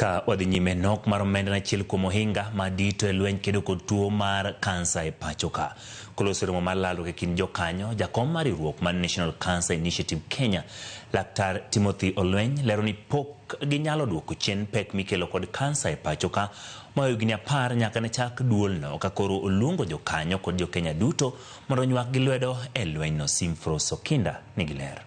Ka wadhi nyime, nok mar omenda en achiel kuom ohinga madito e lweny kedo kod tuo mar kansa e pacho ka. Koloso romo mar lalruok e kind jokanyo, jakom mar riwruok mar National Cancer Initiative Kenya, Laktar Timothy Olweny lero ni pok ginyalo duoko chien pek mikelo kod kansa e pacho ka moyo higni 10 nyaka ne chak duolno ka koro oluongo jokanyo kod jokenya duto mondo onywak gi lwedo e lwenyno. Simfros Okinda nigi ler.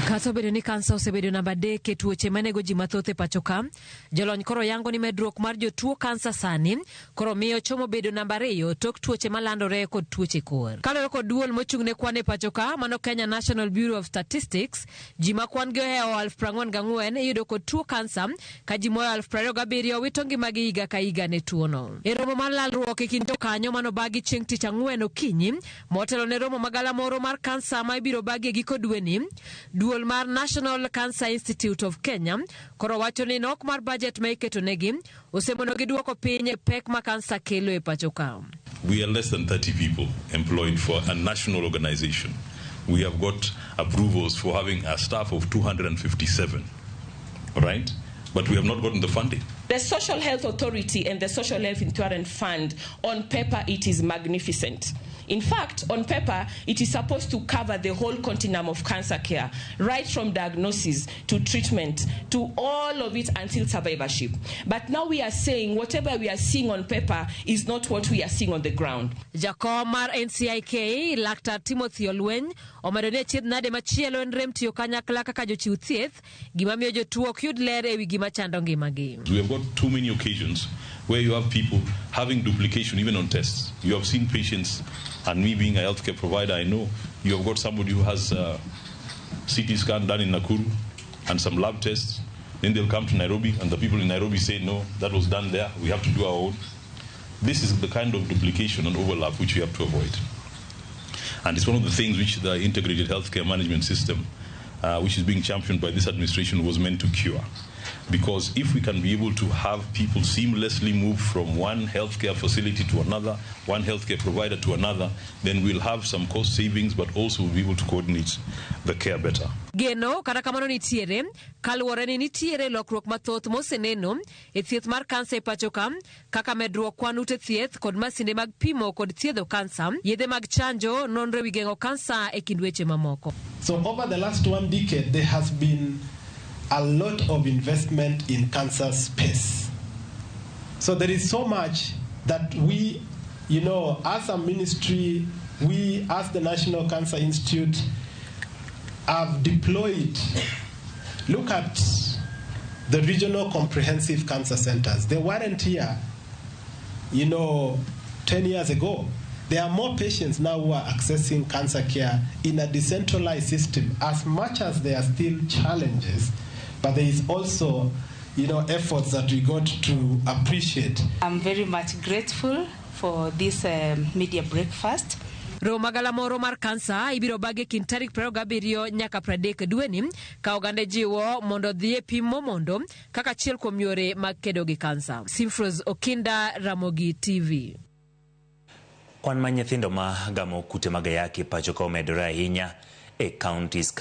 Kata obedo ni kansa osebedo namba 3 e tuoche manego ji mathoth e pacho ka, jolony koro yango ni medruok mar jotuo kansa sani koro miyo chomo bedo namba 2 tok tuoche malandore kod tuoche kor. Kaluwore kod duol mochung' ne kwan e pacho ka, mano Kenya National Bureau of Statistics, ji ma kwan gi ohewo 44,000 iyudo kod tuo kansa ka ji moyo 27,000 wito ngimagi higa ka higa ne tuono. E romo mar lalruok e kind jokanyo manobagi chieng' tich ang'wen okinyi motelo ne romo magalamoro mar kansa ma ibiro bagi e giko dweni, duol mar National Cancer Institute of Kenya koro wacho ni nok mar budget ma iketo negi osemono gi duoko piny pek ma kansa kelo e pacho ka. We are less than 30 people employed for a national organization. We have got approvals for having a staff of 257, right? But we have not gotten the funding. The Social Health Authority and the Social Health Insurance Fund, on paper, it is magnificent. In fact, on paper, it is supposed to cover the whole continuum of cancer care, right from diagnosis to treatment to all of it until survivorship. But now we are saying whatever we are seeing on paper is not what we are seeing on the ground. Jakom mar NCIK, Laktar Timothy Olweny, omedo ni achiedh nade machielo en rem tiyo kanyakla kaka jochiw thieth, gima miyo jotuo ok yud ler ewi gima chando ngimagi. We have got too many occasions where you have people having duplication even on tests. You have seen patients, and me being a healthcare provider, I know you have got somebody who has a CT scan done in Nakuru and some lab tests. Then they'll come to Nairobi, and the people in Nairobi say, no, that was done there. We have to do our own. This is the kind of duplication and overlap which we have to avoid. And it's one of the things which the integrated healthcare management system, which is being championed by this administration, was meant to cure. Because if we can be able to have people seamlessly move from one healthcare facility to another, one healthcare provider to another, then we'll have some cost savings, but also we'll be able to coordinate the care better. Geno kata kamano nitiere kaluwore ni nitiere lokruok mathoth moseneno e thieth mar kansa e pacho ka, kaka medruok kwan ute thieth kod masinde mag pimo kod thiedho kansa, yedhe mag chanjo, nonro ewi geng'o kansa e kind weche mamoko. So over the last one decade, there has been a lot of investment in cancer space. So there is so much that we, as a ministry, we as the National Cancer Institute have deployed. Look at the regional comprehensive cancer centers. They weren't here 10 years ago. There are more patients now who are accessing cancer care in a decentralized system. As much as there are still challenges, but there is also efforts that we got to appreciate. I'm very much grateful for this media breakfast. Romo magalamoro mar kansa ibiro bagi e kind tarik 27 nyaka 30 dweni ka oganda jiwo mondo odhi e pim momondo kaka achiel kuom yore mag kedo gi kansa. Simfros Okinda, Ramogi TV. Kwan mar nyithindo ma gamo kute mag ayaki e pacho ka omedore ahinya e counties.